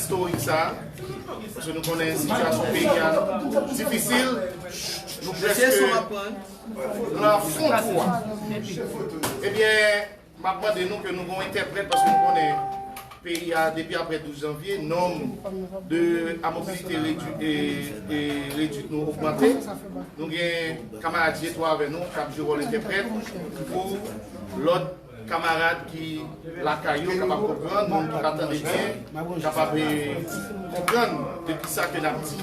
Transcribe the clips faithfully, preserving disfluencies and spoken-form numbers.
Istorik sa, paske nou konnen sitiyasyon peyi a difisil, nou prèske nan fon twou a. Ebyen, m ap mande nou ke nou gen yon entèprèt, paske nou konnen peyi a, depi apre douz janvye, nonm de a mobilite redui, e, e redwit nou ogmante. Nou gen kamarad Jetro avè nou k ap jwe wòl entèprèt pou lòt kamarad ki lakay yo kapab konprann, moun ki pa tande byen kapab, e, konprann de kisa ke n ap di.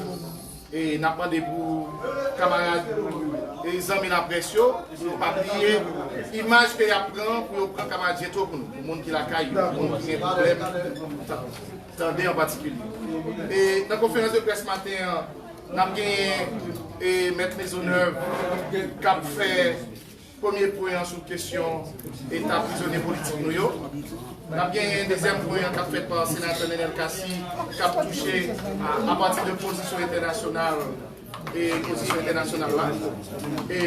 E n ap mande pou kamarad e zanmi laprès yo, pou yo pa bliye imaj ke y ap pran, pou yo pran kamarad Jetro pou nou, pou moun ki lakay yo, pou moun ki gen pwoblèm tande an patikilye. E nan konferans de près maten an, n ap genyen, e, Mèt Maisonneuve k ap fè premye pwen an sou kesyon eta prizonye politik nou yo. N ap genyen dezyèm pwen an k ap fèt pa Senatè Nenel Cassy, k ap touche a, apati de pozisyon entènasyonal, e pozisyon entènasyonal la, e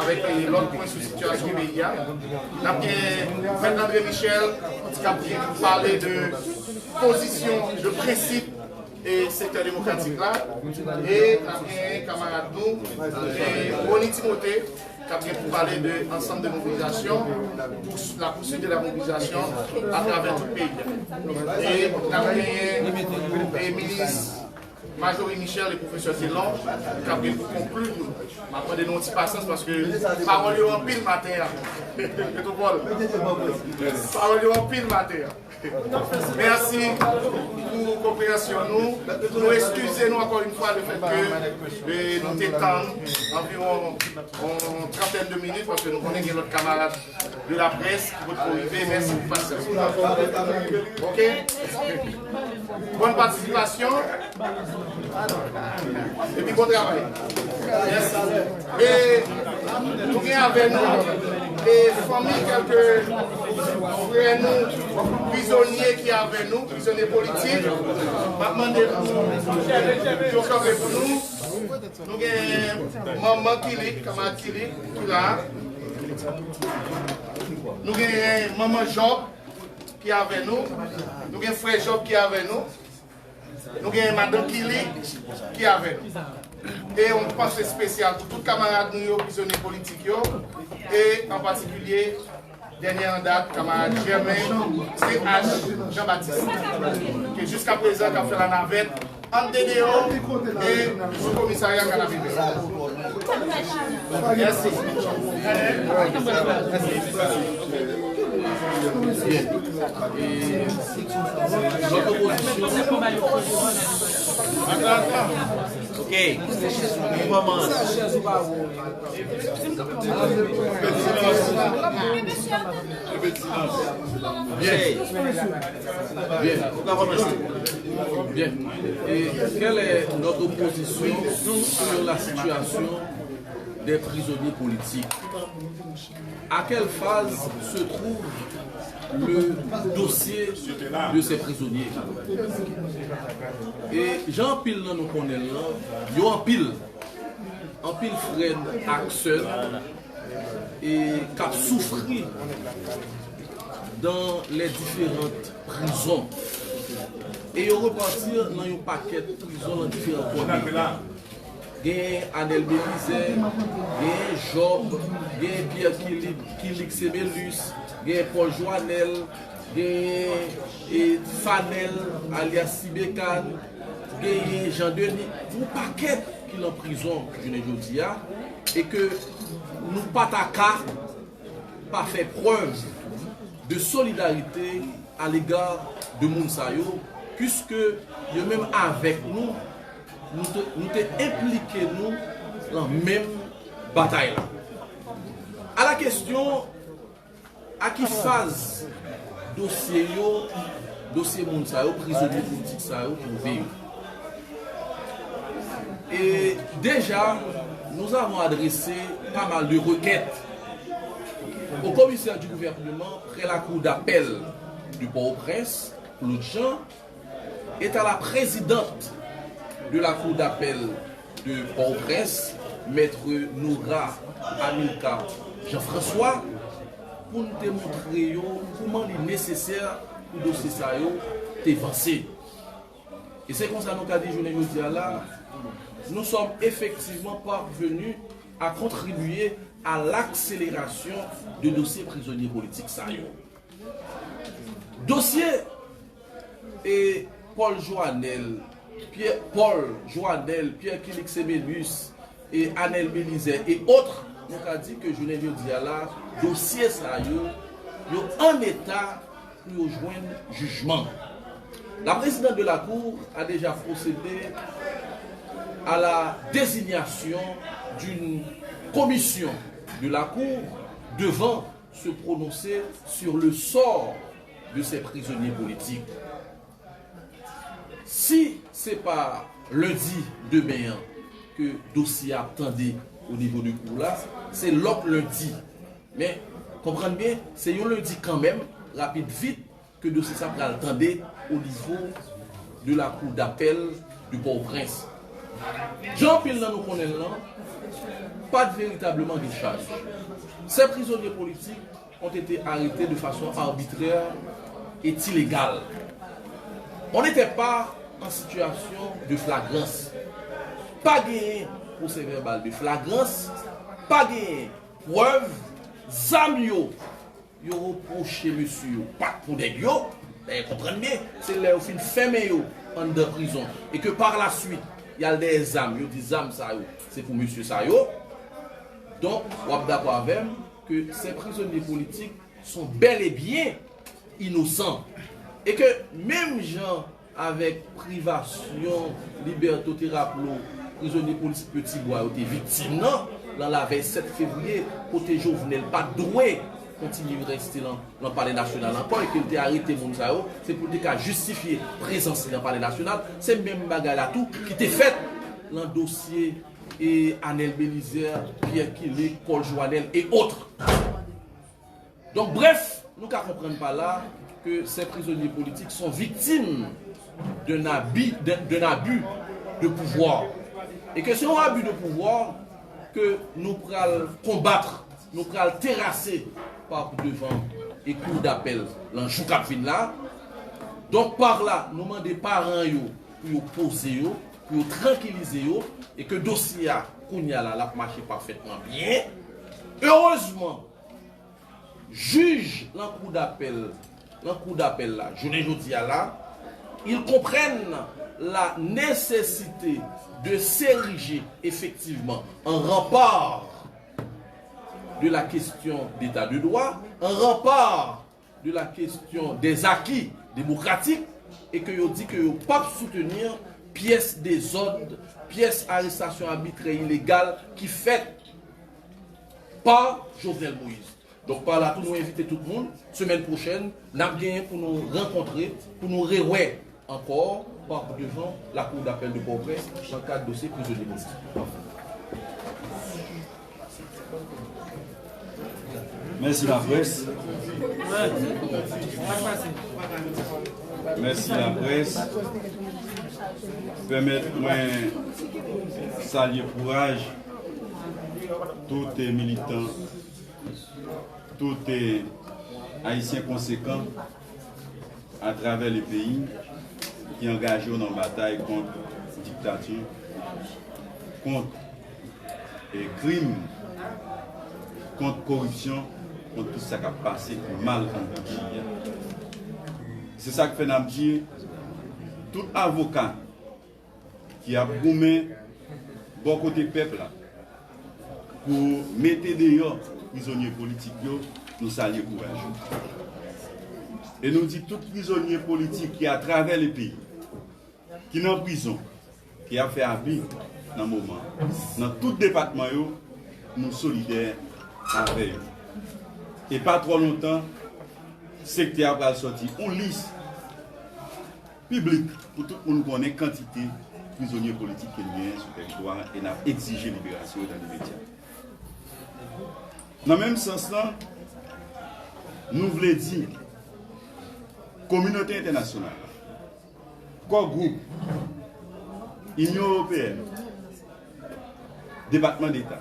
avèk, e lòt pwen sou sitiyasyon peyi a. N ap gen Mèt André Michel k ap vin pale de pozisyon, de prensip e sektè demokratik la, e n ap gen kamarad nou, e Rony Timothé, k ap gen pou pale de ansanm de mobilizasyon, pou la poursuite de la mobilisation à travers tout peyi a. E n ap genyen, e minis Majorie Michel e pwofesè Telon, k ap gen pou konkli pou nou. M ap mande nou yon ti pasyans paske pawòl yo anpil maten an. Metwopòl. Pawòl yo anpil maten an. Mèsi pou konpreyansyon nou. Nou eskize nou ankò yon fwa le fèt ke, e, nou te tann anviwon yon trantèn de minit paske nou konnen gen lòt kamarad de laprès ki potko rive. Mèsi pou pasyans. Oke? Bòn patisipasyon. Epi bon travay. Mèsi. E nou gen avè nou e fanmi kèlke frè nou prizonye ki avè nou, prizonye politik. M ap mande pou yo kanpe pou nou. Nou gen manman Kilik, kamarad Kilik ki la. Nou gen manman Jòb ki avè nou. Nou gen frè Jòb ki avè nou. Nou gen madanm Kilik ki avè nou. E yon panse espesyal pou tout kamarad nou yo, prizonye politik yo, e an patikilye, dènye an dat, kamarad Germain C H Jean-Baptiste, ke jiskaprezan k ap fè lanavèt ant Dedeo e sou komisarya Kanapevè. Mèsi. Lòt opozisyon. Ok. Kòman? Byen. Byen. Ou ka kòmanse. Byen. E kèl è lòt opozisyon sou la sitiyasyon dè prizonye politik? À quelle phase se trouve le dossier de ces prisonniers? E jan anpil nan nou konnen l lan, yo anpil, anpil frè n ak sè n, e k ap soufri dans les différentes prisons. E yo repati nan yon pakèt prizon nan diferan kwen peyi a. Genyen Anèl Belizè, genyen Jòb, genyen Pyè Kilik, Kilik Semelus, genyen Pòl Jwanèl, genyen, e, Fanèl, alyas Ti Bekan, genyen Jan Deni, yon pakèt ki nan prizon jounen jodi a, e ke nou pa ta ka pa fè prèv de solidarite à l'égard de moun sa yo, puiske yo menm avèk nou, nou te, nou te enplike nou nan menm batay la. À la question, a ki faz dosye yo, dosye moun sa yo, prizonye politik sa yo, twouve yo? Et déjà, nous avons adressé pas mal de requêtes au commissaire du gouvernement près la cour d'appel de Port-au-Prince, Claude Jean, et à la présidente de la cour d'appel de Port-au-Prince, Maître Nora Amilcar Jean-François, pou n te montre yo kòman li nesesè pou dosye sa yo te vanse. E se konsa nou ka di jounen jodi a la, nous sommes effectivement parvenus à contribuer à l'accélération de dosye prizonye politik sa yo. Dosye e Paul Joanel, Pierre, Paul Joanel, Pierre Kilix Semenus, e Anel Belizaire et autres, nou ka di ke jounen jodi a la, dosye sa yo, yo an eta pou yo jwenn jijman. La présidente de la Cour a déjà procédé à la désignation d'une commission de la Cour devant se prononcer sur le sort de ces prisonniers politiques. Si se pa lendi demen an ke dosye a ap tande o nivo de kou la, se lòt lendi. Men, konprann byen, se yon lendi kanmenm, rapid vit, ke dosye sa pral tande o nivo de la Cour d'appel de Pòtoprens. Jan anpil nan nou konnen l lan, pa t veritableman de chaj. Ces prisonniers politiques ont été arrêtés de façon arbitraire et illégale. On n'était pas en situation de flagrance. Pa genyen pwosè vèbal de flagrans, pa genyen prèv, zam yo, yo repwoche mesye yo pa t pou nèg yo. Dayè, konprann byen, se lè yo fin fèmen yo anndan prizon e ke par la suite, y al dèyè zam, yo di zam sa yo, se pou mesye sa yo. Donk, w ap dakò avè m ke ces prisonniers politiques sont bel et bien innocents. E ke menm jan avèk privasyon libète, te raple w, prizonye politik Ti Bwa yo te viktim nan, lan lavèy sèt fevriye, kote Jovenel pa t dwe kontinye rete lan, lan Palè Nasyonal ankò, e ke l te arete moun sa yo, se pou l te ka jistifye prezans li lan Palè Nasyonal. Se menm bagay la tou ki te fèt lan dosye e Anel Belizaire, Pierre Killick, Paul Joanel et autres. Donk, bref, nou ka konprann pa la ke ces prisonniers politiques sont victimes d'un abus, d'un, d'un abus de pouvoir. E ke se yon abi de pouvwa ke nou pral konbat, nou pral terase pa devan e kou dapèl lan jou k ap vin la. Donk, pa la, nou mande paran yo pou yo poze yo, pou yo trankilize yo, e ke dosye a, kounye a la, l ap mache pafètman byen. Erezman, jij lan kou dapèl, lan kou dapèl la, jounen jodi a la, ils comprennent la nécessité de s'ériger effectivement en rempart de la question d'état de droit, en rempart de la question des acquis démocratiques, e ke yo di ke yo p ap soutenir pyès dezòd, pyès arestasyon abitrè, ilegal ki fèt pa Jovenel Moïse. Donk, pa la tou, nou envite tout moun, semèn pwochèn, n ap genyen pou nou rankontre, pou nou rewè ankò pa devan Lakou dapèl de Pòtoprens nan kad dosye prizonye politik. Mèsi laprès. Mèsi laprès. Pèmèt mwen salye kouraj tout militan, tout Ayisyen konsekan atravè le peyi ki angaje yo nan batay kont diktati, kont e, krim, kont koripsyon, kont tout sa k ap pase ki mal anndan peyi a. Se sa k fè n ap di tout avoka ki ap goumen bò kote pèp la pou mete deyò prizonye politik yo, nou salye kouraj yo. E nou di tout prizonye politik ki atravè le peyi, ki nan prizon, ki ap fè abi nan moman, nan tout depatman yo, nou solidè avè yo. E pa twò lontan, sektè a pral sòti yon lis piblik pou tout moun konnen kantite prizonye politik ke n genyen sou tèritwa a e n ap egzije liberasyon yo dan limedya. Nan menm sans lan, nou vle di kominote entènasyonal la, Core Group, Inyon Ewopeyèn, Depatman Deta,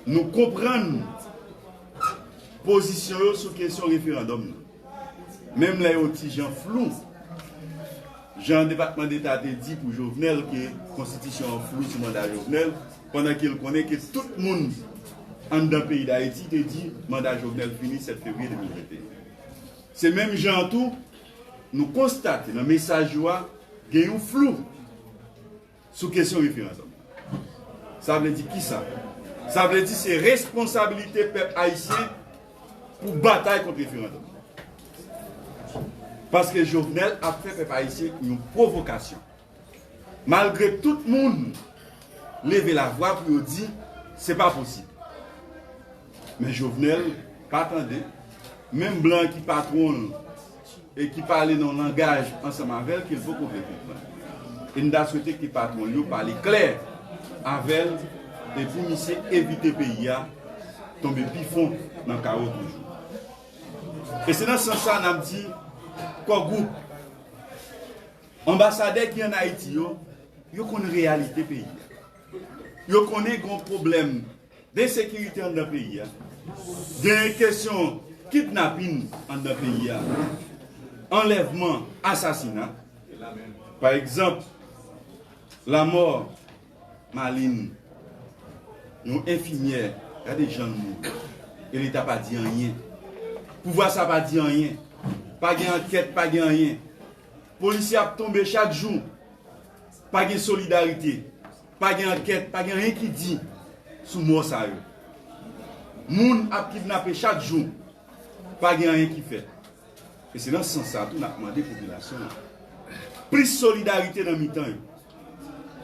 nou konprann pozisyon yo sou kesyon referandòm nan. Menm lè yo ti jan flou, Jan Depatman Deta te di pou Jovenel ke konstitisyon an flou sou manda Jovenel, pandan ke l konnen ke tout moun anndan peyi Dayiti te di manda Jovenel fini sèt fevriye de mil venteyen. Se menm jan an tou, nou konstate nan mesaj yo a, gen yon flou sou kesyon referandòm. Sa vle di kisa? Sa vle di se responsabilite pèp ayisyen pou batay kont referandòm. Paske Jovenel ap fè pèp ayisyen yon pwovokasyon. Malgre tout moun leve lavwa pou yo di se pa posib. Men Jovenel pa tande. Menm blan ki patwon l e ki pale nan yon langaj ansanm avè l ke l poko vle konprann. E m ta swete ke patwon l yo pale klè avè l e pou misye evite peyi a tonbe pi fon nan kawo toujou. E se nan sans sa n ap di Core Group, anbasadè ki ann Ayiti yo, yo konn reyalite peyi a. Yo konnen gen yon pwoblèm de ensekirite anndan peyi a. Gen kesyon kidnapin anndan peyi a. Anlèvman, asasina. Pa egzanp, lanmò Malin, yon enfimyè, gade jan l mouri. E Leta pa di anyen. Pouvwa sa pa di anyen. Pa gen ankèt, pa gen anyen. Polisye ap tonbe chak jou. Pa gen solidarite. Pa gen ankèt, pa gen anyen ki di sou mò sa yo. Moun ap kidnape chak jou. Pa gen anyen ki fèt. E se nan sans sa tou n ap mande popilasyon an plis solidarite nan mitan yo.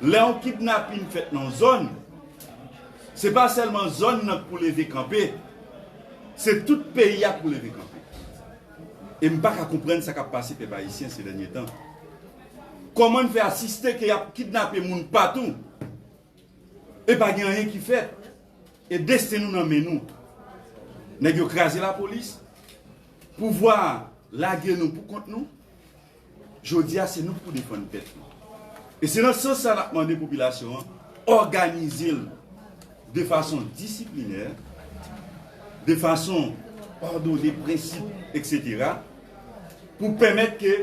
Lè yon kidnapin fèt nan yon zòn, se pa sèlman zòn nan k pou leve kanpe, se tout peyi a k pou leve kanpe. E m pa ka konprann sa k ap pase pèp ayisyen se dènye tan. Kòman n fè asiste ke y ap kidnape moun patou? E pa gen anyen ki fèt. E desten nou nan men nou. Nèg yo kraze lapolis. Pouvwa a lage nou pou kont nou. Jodi a, se nou k pou defann tèt nou. E se nan sans sa n ap mande popilasyon an òganize l de fason disiplinè, de fason òdone, prensip, etsetera, pou pèmèt ke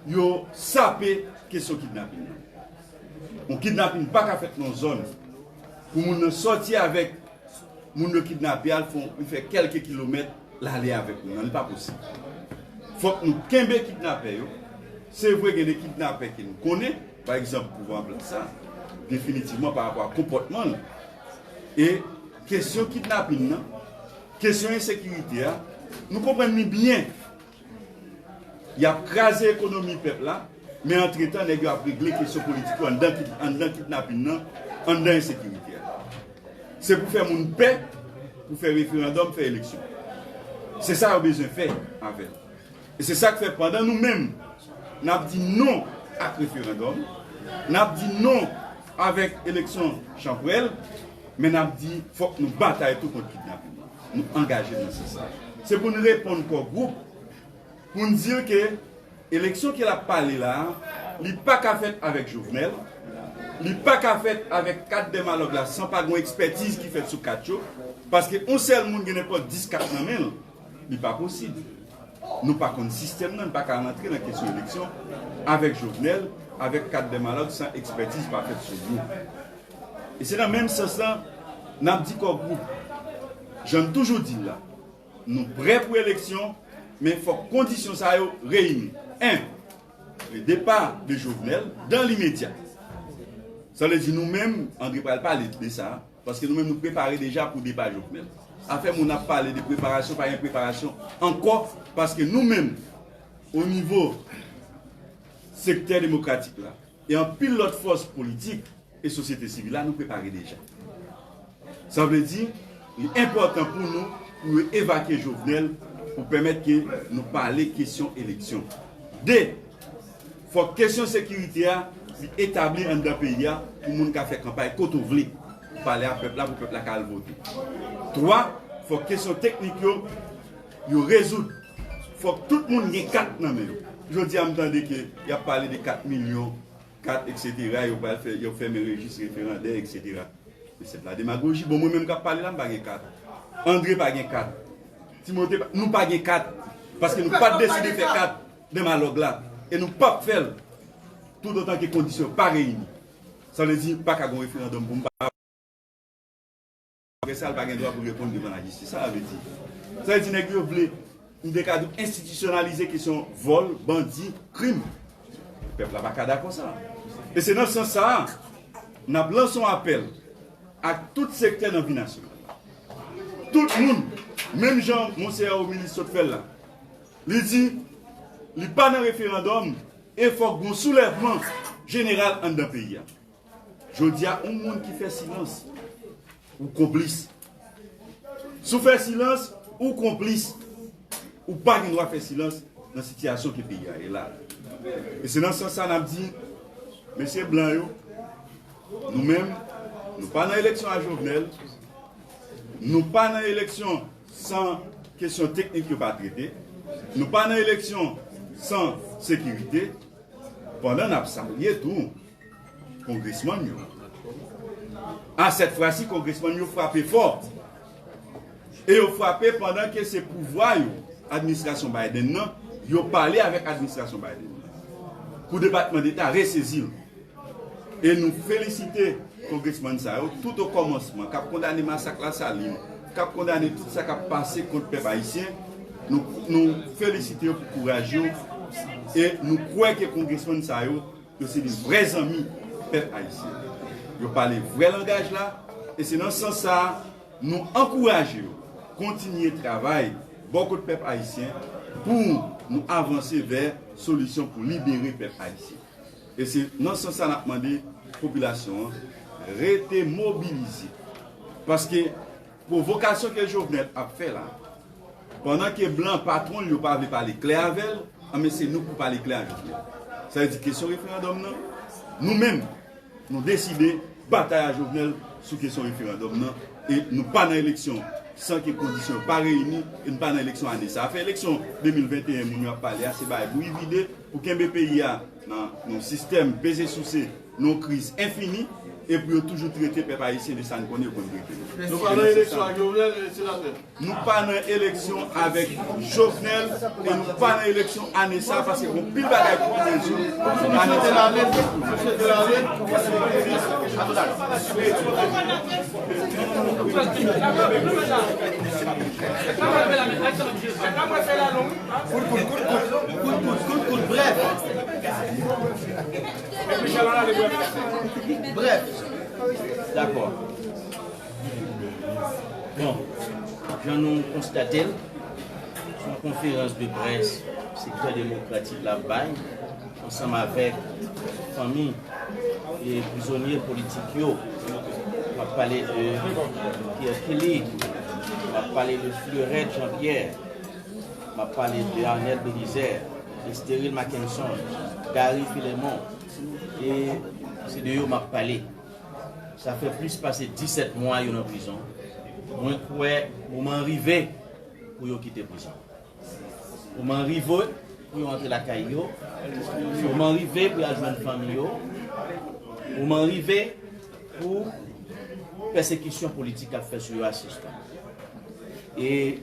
yo sape kesyon kidnapin nan. Yon kidnapin pa ka fèt nan yon zòn pou moun nan sòti avèk moun yo kidnape a, l fè, l fè kèlke kilomèt, l ale avèk moun nan. Li pa posib. Fòk nou kenbe kidnapè yo. Se vre, gen de kidnapè ke nou konnen, pa egzanp, pouvwa an plas sa, definitivman, pa rapò a konpòtman l. E kesyon kidnapin nan, kesyon ensekirite a, nou konprann li byen. Y ap kraze ekonomi pèp la, men antretan, nèg yo ap regle kesyon politik yo anndan kid-, anndan kidnapin nan, anndan ensekirite a. Se pou fè moun pè, pou fè referandòm, fè eleksyon. Se sa yo bezwen fè avè l. E se sa k fè pandan nou menm, n ap di non ak referandòm, n ap di non avèk eleksyon chanpwèl, men n ap di fòk nou batay tou kont kidnapin nan. Nou angaje nan sans sa. Se pou n reponn Core Group, pou n di l ke eleksyon ke l ap pale la a, li pa ka fèt avèk Jovenel, li pa ka fèt avèk kat Dèmalòg la san pa gen yon ekspètiz ki fèt sou kat yo, paske yon sèl moun gen nenpòt dis kat nan men l, li pa posib. Nou pa konn sistèm nan, n pa ka rantre nan kesyon eleksyon avèk Jovenel, avèk kat Dèmalòg san ekspètiz pa fèt sou yo. E se nan menm sans lan, n ap di Core Group, jan n toujou di l la, nou prè pou eleksyon, men fòk kondisyon sa yo reyini. En, le départ de Jovenel dans l'immédiat. Sa vle di nou menm, André pral pale de sa, paske nou menm nou prepare deja pou depa Jovenel. Afè moun ap pale de preparasyon, pa gen preparasyon ankò, paske nou menm, o nivo sektè demokratik la, e anpil lòt fòs politik e sosyete sivil la, nou prepare deja. Sa vle di, li enpòtan pou nou, pou yo evakye Jovenel, pou pèmèt ke nou pale kesyon eleksyon. De, fòk kesyon sekirite a, li etabli anndan peyi a, pou moun ka fè kanpay kote w vle, pou pale a pèp la, pou pèp la ka al vote. Twa, fòk kesyon teknik yo, yo rezoud. Fòk tout moun gen kat nan men yo. Jodi a, m tande ke y ap pale de kat milyon, kat, etsetera, yo pral fè, yo fèmen rejis referandè, etsetera. Men se de la demagoji. Bon, mwen menm k ap pale la, m pa gen kat. André pa gen kat. Timote pa, nou pa gen kat. Paske nou pa t deside fè kat Dèmalòg la. E nou p ap fè l. toutotan ke kondisyon pa reyini. Sa vle di, pa ka gen referandòm pou m pa. Apre sa, l pa gen dwa pou l reponn devan lajistis. Sa sa vle di? Sa vle di, nèg yo vle m te ka di w enstitisyonalize kesyon vòl, bandi, krim. Pèp la pa ka dakò sa. E se nan sans sa a, n ap lanse yon apèl ak tout sektè nan vi nasyonal la. Tout moun, menm jan Monseyè minis sot fè l la, li di li pa nan referandòm e fòk gon soulèvman jeneral anndan peyi a. Jodi a, yon moun ki fè silans, ou konplis. Si w fè silans, ou konplis. Ou pa gen dwa fè silans nan sitiyasyon ke peyi a ye la. E se nan sans sa n ap di, mesye blan yo, nou menm, nou pa nan eleksyon a Jovenel, nou pa nan eleksyon san kesyon teknik yo pa trete, nou pa nan eleksyon san sekirite, pandan n ap salye tou kongresmann yo. A sèt fwa si, kongresmann yo frape fò. E yo frape pandan ke se pouvwa yo, administrasyon Biden nan, yo pale avèk administrasyon Biden nan. Pou Depatman Deta resezi l. E nou felisite kongresmann sa yo, tout o kòmansman, k ap kondane masak Lasalin, k ap kondane tout sa k ap pase kont pèp ayisyen. Nou, nou felisite yo pou kouraj yo. E nou kwè ke kongresmann sa yo, yo se de vrè zanmi pèp ayisyen. Yo pale vrè langaj la, e se nan sans sa a, nou ankouraje yo kontinye travay bò kot pèp ayisyen pou nou avanse vè solisyon pou libere pèp ayisyen. E se nan sans sa n ap mande popilasyon an rete mobilize. Paske pwovokasyon ke Jovenel ap fè la, pandan ke blan patwon l yo pa vle pale klè avè l, anben se nou k pou pale klè a Jovenel. Sa vle di kesyon referandòm nan, nou menm, nou deside batay a Jovenel sou kesyon referandòm nan, e nou pa nan eleksyon san ke kondisyon yo pa reyini, e nou pa nan eleksyon ane sa a. Fè eleksyon de mil venteyen moun yo ap pale a, se bagay bouyi vide pou kenbe peyi a nan yon sistèm peze souse, nan yon kriz enfini, e pou yo toujou trete pèp ayisyen de sa n konnen yo konn trete nou. Nou pa nan eleksyon ak Jovenel, senatè. Nou pa nan eleksyon avèk Jovenel e nou pa nan eleksyon ane sa, paske gon pil bagay ki pou rezoud ane sa. Kout, kout, kout, kout, kout, kout, kout, kout, brèf. Brèf. Dakò. Bon, jan nou konstate l, se yon konferans de près sektè demokratik la bay ansanm avèk fanmi e prizonye politik yo. M ap pale de Pierre Kelly, m ap pale de Fleurette Jean-Pierre, m ap pale de Arnel Belizaire, Esteril Mackenson, Gary Philemon, e se de yo m ap pale. Sa fè plis pase disèt mwa yo nan prizon. Mwen kwè moman an rive pou yo kite prizon. Moman an rive pou yo antre lakay yo. Moman an rive pou y al jwenn fanmi yo. Moman an rive pou pèsekisyon politik k ap fèt sou yo a sispann. E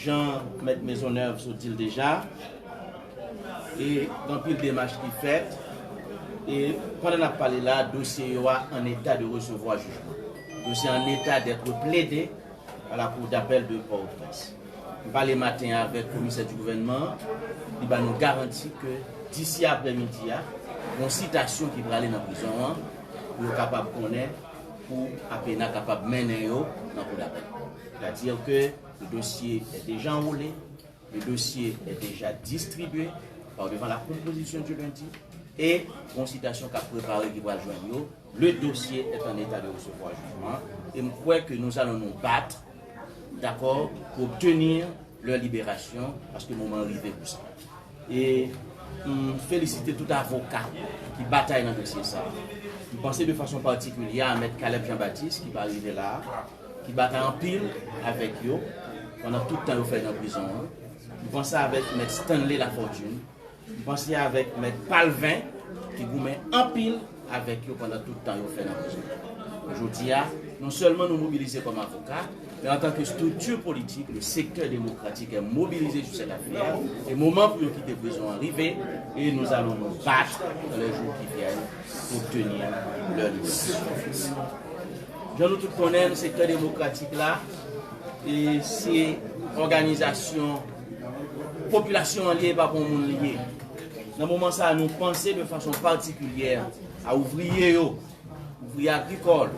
jan Mèt Maisonneuve sot di l deja, e gen anpil demach ki fèt. E pandan n ap pale la, dosye yo a an eta de resevwa jijman. Dosye an eta d'être plaidé à la Cour d'appel de Port-au-Prince. M pale maten an avèk komisè di gouvènman, li ba nou garanti ke disi aprèmidi a, gon sitasyon ki prale nan prizon an, pou yo kapab konnen, pou APENA kapab mennen yo nan Cour d'appel. C'est-à-dire que le dossier est déjà enrôlé, le dossier est déjà distribué par devant la composition du lundi, e gon sitasyon k ap prepare ki pral jwenn yo. Le dossier est en état de recevoir jugement, e m kwè ke nous allons nous battre, d'accord, pour obtenir leur libération, paske moman an rive pou sa. E m felisite tout avoka ki batay nan dosye sa. M panse de fason patikilye a Mèt Caleb Jean-Baptiste ki pa rive la a, ki batay anpil avèk yo pandan tout tan yo fè nan prizon an. M panse avèk Mèt Stanley Lafortune, m panse avèk Mèt Palvin ki goumen anpil avèk yo pandan tout tan yo fè nan prizon. Jodi a, Non seulement nous mobiliser comme avocats, mais en tant que structure politique, le secteur démocratique est mobilisé sur cette affaire. Et moment pour nous quitter prison arrivé, et nous allons nous battre dans les jours qui viennent pour obtenir leur libération. Jan nou tout konnen, sektè demokratik la, e se òganizasyon popilasyon an li ye, pa pou moun li ye. Nan moman sa a, nou panse de fason patikilyè a ouvriye yo, ouvriye agrikòl,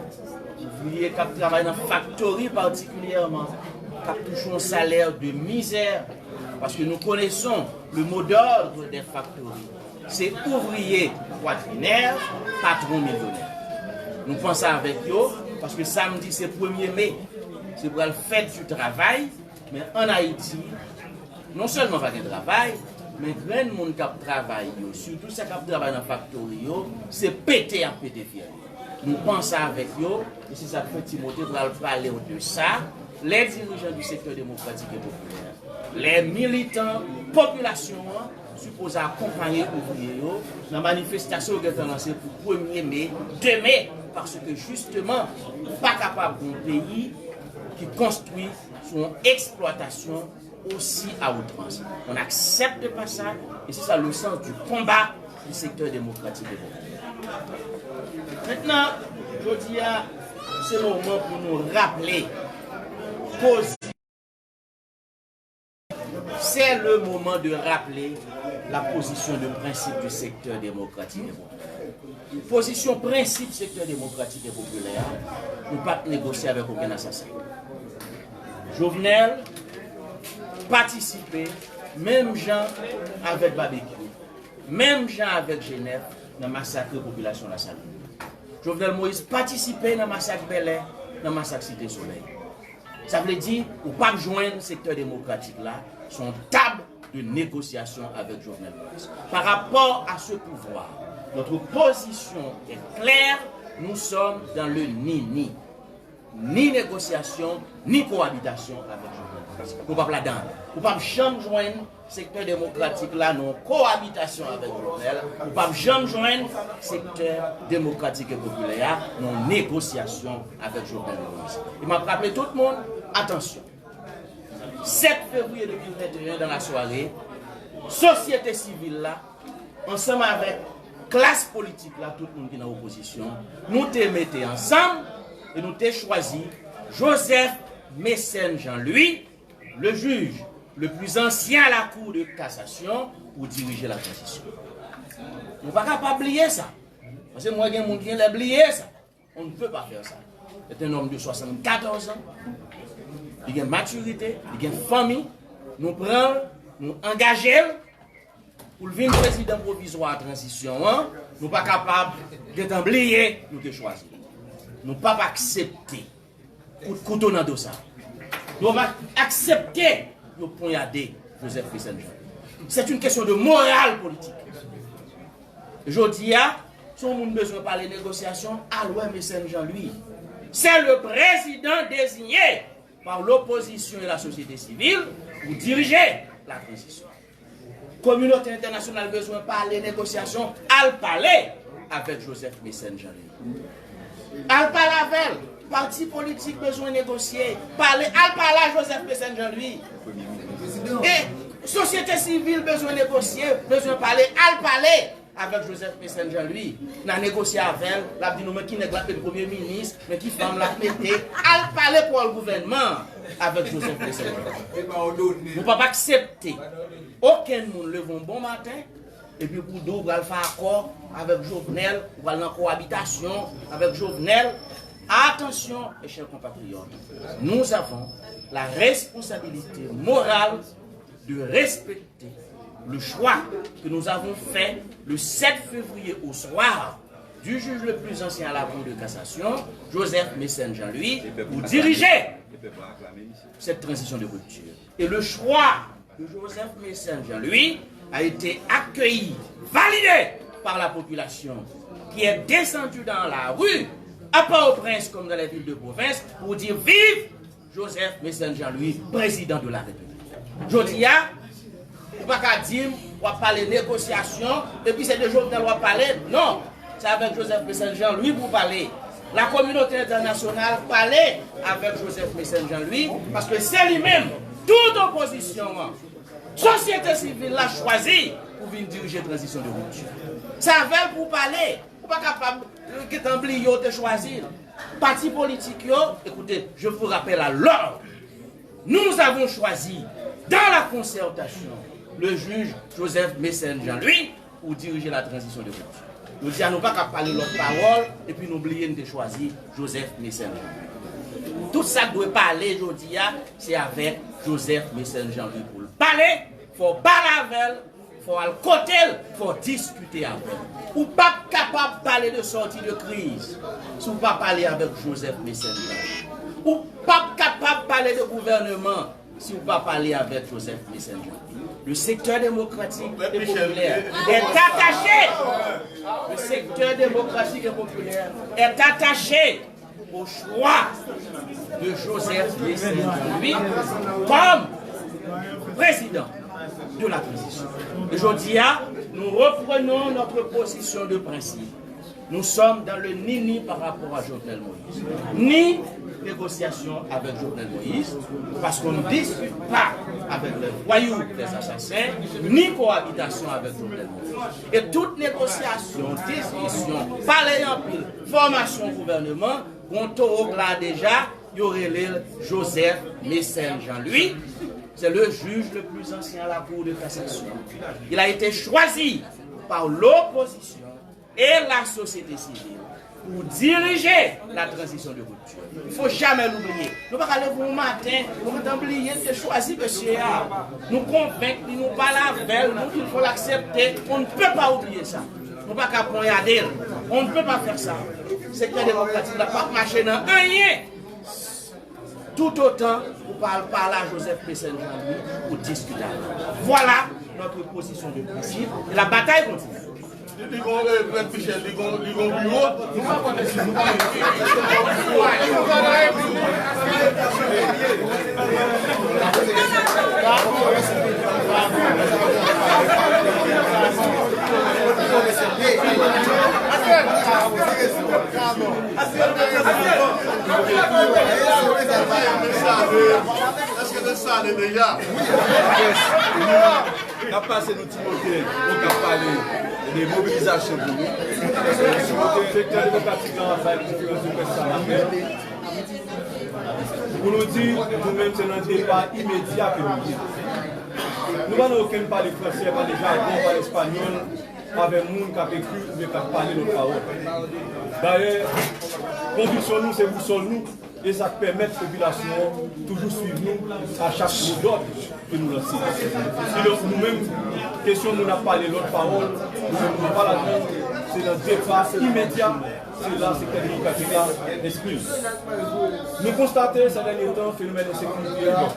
ouvriye k ap travay nan faktori patikilyèman, k ap touche yon salè de mizè, paske nous connaissons le mot d'ordre des factories. Se ouvriye pwatrinè, patwon milyonè. Nou panse avèk yo, paske samdi se premye me, se pral fèt di travay, men ann Ayiti, non sèlman pa gen travay, men grenn moun k ap travay yo, sitou sa k ap travay nan faktori yo, se pete y ap pete fyèl yo. Nou panse avèk yo, e se sa k fè Timote pral pale w de sa, les dirigeants du secteur démocratique et populaire, les militants, popilasyon an, sipoze akonpaye ouvriye yo nan manifestasyon yo gentan lanse pou premye me, de me, paske jisteman, ou pa kapab gen yon peyi ki konstwi sou yon eksplwatasyon aussi à outrance. On n'accepte pas ça, et c'est ça le sens du combat du secteur démocratique et populaire. Mentnan, jodi a, se moman pou nou raple poz- C'est le moment de rappeler la position de principe du secteur démocratique et populaire. Pozisyon prensip sektè demokratik e popilè a, nou p ap negosye avèk okenn asasen. Jovenel patisipe menm jan avèk Babekyou, menm jan avèk Jenèf nan masakre popilasyon Lasalin. Jovenel Moïse patisipe nan masak Bèlè, nan masak Site Solèy. Sa vle di, ou p ap jwenn sektè demokratik la sou yon tab de négociation avec Jovenel Moïse. Par rapport à ce pouvoir, notre position est claire, nous sommes dans le ni-ni. Ni négociation, ni cohabitation avec Jovenel Moïse. Nou p ap ladan. Ou p ap janm jwenn sektè demokratik la nan yon kohabitasyon avèk Jovenel, ou p ap janm jwenn sektè demokratik e popilè a nan yon negosyasyon avèk Jovenel Moïse. E m ap raple tout moun, atansyon. Sèt fevriye de mil venteyen, dans la soirée, sosyete sivil la, ansanm avèk klas politik la, tout moun ki nan opozisyon, nou te mete ansanm e nou te chwazi Joseph Mécène Jean Louis, le juge le plus ancien à la Cour de cassation, pou dirije la tranzisyon. Nou pa kapab bliye sa. Paske m wè gen moun ki genlè bliye sa. On ne peut pas faire ça. C'est un homme de soixante-quatorze ans. Li gen matirite, li gen fanmi. Nou pran l, nou angaje l pou l vin prezidan pwovizwa tranzisyon an. Nou pa kapab gentan bliye nou te chwazi l. Nou p ap aksepte kout kouto nan do sa. Nou p ap aksepte yo ponyade Joseph Mécène Jean. C'est une question de morale politique. Jodi a, si yon moun bezwen pale negosyasyon, al wè Mécène Jean Louis. C'est le président désigné par l'opposition et la société civile pour diriger la transition. Kominote entènasyonal bezwen pale negosyasyon, al pale avèk Joseph Mécène Jean Louis. Al pale avè l. Pati politik bezwen negosye, pale, al pale a Joseph Mécène Jean Louis. E sosyete sivil bezwen negosye, bezwen pale, al pale avèk Joseph Mécène Jean Louis. N a negosye avè l, l ap di nou men ki nèg l ap met premye minis, men ki fanm l ap mete. Al pale pou al gouvènman avèk Joseph Mécène Jean Louis. Nou p ap aksepte okenn moun leve yon bon maten epi pou di w pral fè akò avèk Jovenel, ou pral nan kowabitasyon avèk Jovenel. Attention, mes chers compatriotes, nous avons la responsabilité morale de respecter le choix que nous avons fait le sept février au soir du juge le plus ancien à la Cour de cassation, Joseph Mécène Jean Louis, pour diriger cette transition de rupture. Et le choix de Joseph Mécène Jean Louis a été accueilli, validé par la population qui est descendue dans la rue à Port-au-Prince comme dans les villes de province pour dire vive Joseph Mécène Jean Louis, président de la République. Jodi a, ou pa ka di m w ap pale negosyasyon, epi se de Jovenel w ap pale. Non, se avèk Joseph Mécène Jean Louis pou w pale. Lakominote entènasyonal pale avèk Joseph Mécène Jean Louis, paske se li menm, tout opozisyon an, sosyete sivil la chwazi pou vin dirije tranzisyon de ripti. Se avè l pou w pale. Ou pa kapab, euh, gentan bliye w te chwazi l. Pati politik yo, écoutez, je vous rappelle à l'ordre. Nous avons choisi, dans la concertation, le juge Joseph Mécène Jean Louis pour diriger la transition de rupture. Jodi a, nou pa ka pale lòt pawòl, epi nou bliye n te chwazi Joseph Mécène Jean Louis. Tout sa k dwe pale jodi a, se avèk Joseph Mécène Jean Louis pou l pale, fò w pale avè l, fò w al kote l, fò w diskite avè l. Ou p ap kapab pale de sòti de kriz si w pa pale avèk Joseph Mécène Jean Louis. Ou p ap kapab pale de gouvèneman si w pa pale avèk Joseph Mécène Jean Louis. Le secteur démocratique et populaire est attaché. Le secteur démocratique et populaire est attaché au choix de Joseph Mécène Jean Louis comme président de la transition. E jodi a, nous reprenons notre position de principe. Nous sommes dans le ni-ni par rapport à Jovenel Moïse. Ni négociation avec Jovenel Moïse, parce qu'on ne discute pas avec les voyous, les assassins, ni cohabitation avec Jovenel Moïse. Et toute négociation, discussion, pale anpil, fòmasyon gouvèneman, gon towo k la deja, yo rele l Joseph Mécène Jean Louis. C'est le juge le plus ancien à la Cour de cassation. Il a été choisi par l'opposition et la société civile pour diriger la transition de rupture. Il faut jamais l'oublier. Nou pa ka leve yon maten, nou gentan bliye n te chwazi mesye a. Nou konvenk li, nou pale avè l, nou di l fò l aksepte. On ne peut pas oublier ça. Nou pa ka ponyade l. On ne peut pas faire ça. Sektè demokratik la p ap mache nan anyen. Tout otan ou pa al pale a Joseph Mécène Jean Louis pou diskite avè l. Voilà notre position de principe et la bataille continue. Li, li gon, eh, Mèt Michel, li gon, li gon biwo. Nou pa konnen si nou pa Èske nou sale deja? N ap pase nou Timote, nou k ap pale de mobilizasyon pou nou. Sektè demokratik la ap bay konferans de près sa maten. Pou nou di, nou menm se nan depa imedya ke nou ye. Nou pa nan okenn pale fransè, pale jagon, pale espanyòl avè moun k ap ekri oubyen k ap pale lòt pawòl. Dayè, konviksyon nou se bousòl nou, e sa k pèmèt popilasyon an toujou swiv nou a chak modòd ke nou lanse. Kidonk, nou menm, kesyon moun ap pale lòt pawòl, nou menm nou pa ladan, se nan depa imedya, se la sektè demokratik la enskri l. Nou konstate, sè dènye tan, fenomèn ensekirite a,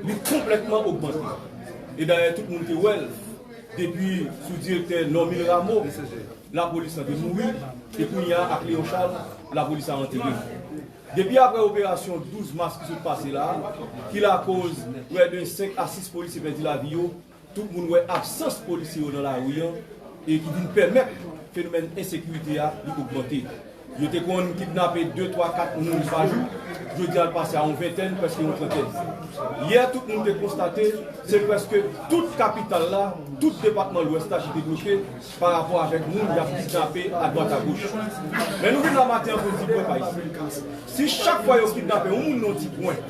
li konplètman ogmante. E dayè, tout moun te wè l, depi sou direktè Normil Rameau, lapolis lan te mouri, e kounye a ak Léon Charles, lapolis la antere l. Depi aprè operasyon douz mas ki sot pase la, ki lakoz prè de senk a sis polisye pèdi lavi yo, tout moun wè absans polisye yo nan lari an, e ki vin pèmèt fenomèn ensekirite a li ogmante. Yo te konn kidnape de, twa, kat moun pa jou, jodi a l pase a yon ventèn, prèske yon trantèn. Yè, tout moun te konstate, se prèske tout kapital la, tout depatman Lwès la ki te bloke pa rapò avèk moun y ap kidnape adwat agoch. Men nou vin la maten an pou n di pèp ayisyen, si chak fwa yo kidnape yon moun nan yon ti kwen,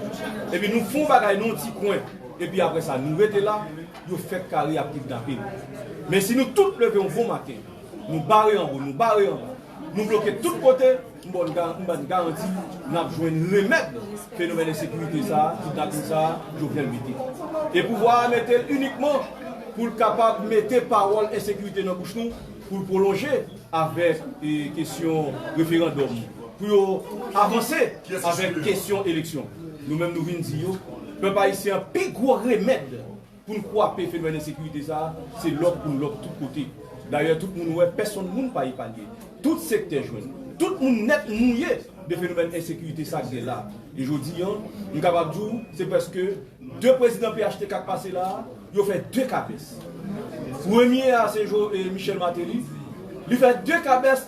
epi nou fè yon bagay nan yon ti kwen, epi apre sa nou rete la, yo fèk kare ap kidnape nou. Men si nou tout leve yon bon maten, nou bare anwo, nou bare anba, nou bloke tout kote, m ba n ga-, m ba n garanti n ap jwenn remèd fenomèn ensekirite sa a, kidnapin sa a, Jovenel mete. E pouvwa a mete l inikman pou l kapab mete pawòl ensekirite nan bouch nou, pou l pwolonje avèk, e, kesyon referandòm, pou yo avanse avèk kesyon eleksyon. Nou menm nou vin di yo, pèp ayisyen an, pi gwo remèd pou n kwape fenomèn ensekirite sa a, se lòk pou n lòk tout kote. Dayè, tout moun wè, pèsonn moun pa epanye. Tout sektè jwenn. Tout moun nèt mouye de fenomèn ensekirite sa k gen la. E jodi a, m kapab di w, se prèske de prezidan P H T K k pase la a, yo fè de kabès. Premye a, se Jo-, e, Michel Martelly. Li fè de kabès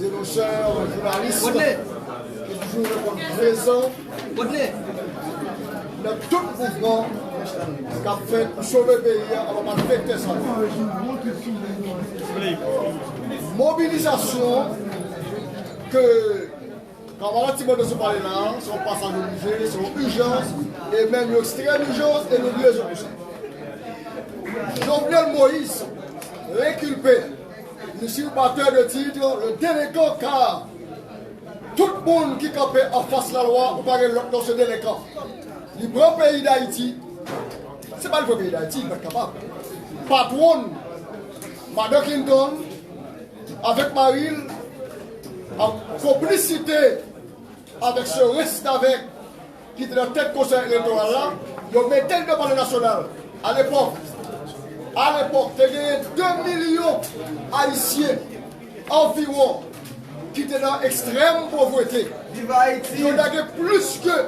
Zenonchè, jounalis, ki toujou reponn prezan nan tout mouvman k ap fèt pou sove peyi a anba malfektè sa yo. Mobilizasyon ke Kanmarad Timote sou pale la, se yon pasaj oblije, se yon ijans, e menm yon ekstrèm ijans, e nou bezwen pou sa. Jovenel Moïse, lenkilpe, usurpateur de titre, le délinquant, car tout moun ki kanpe anfas lalwa, ou pa gen lòt non, se delenkan. Li pran peyi Dayiti, se pa li pran peyi Dayiti, li pa t kapab. Patwòn, Madan Clinton, avèk mari l, an konplisite avèk se restavèk ki te nan tèt Konsèy Elektoral la, yo mete l nan Palè Nasyonal. Alepòk, alepòk, te genyen de milyon Ayisyen anviwon ki te nan ekstrèm povrete. Viv Ayiti! Yo lage plis ke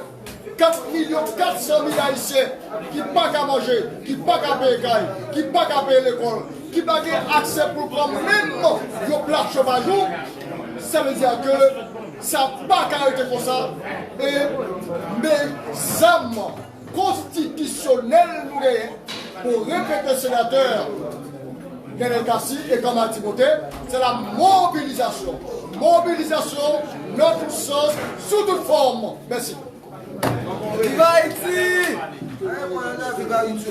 kat milyon kat san mil Ayisyen ki pa ka manje, ki pa ka peye kay, ki pa ka peye lekòl, ki pa gen aksè pou pran menm yon pla chofaj ou, sa vle di ke sa pa ka rete konsa. E men zam konstitisyonèl nou genyen pou repete senatè Nenel Cassy e Kanmarad Timote, se la mobilizasyon. Mobilizasyon nan tout sans, sou tout fòm. Mèsi. Viv Ayiti! Viv Ayiti!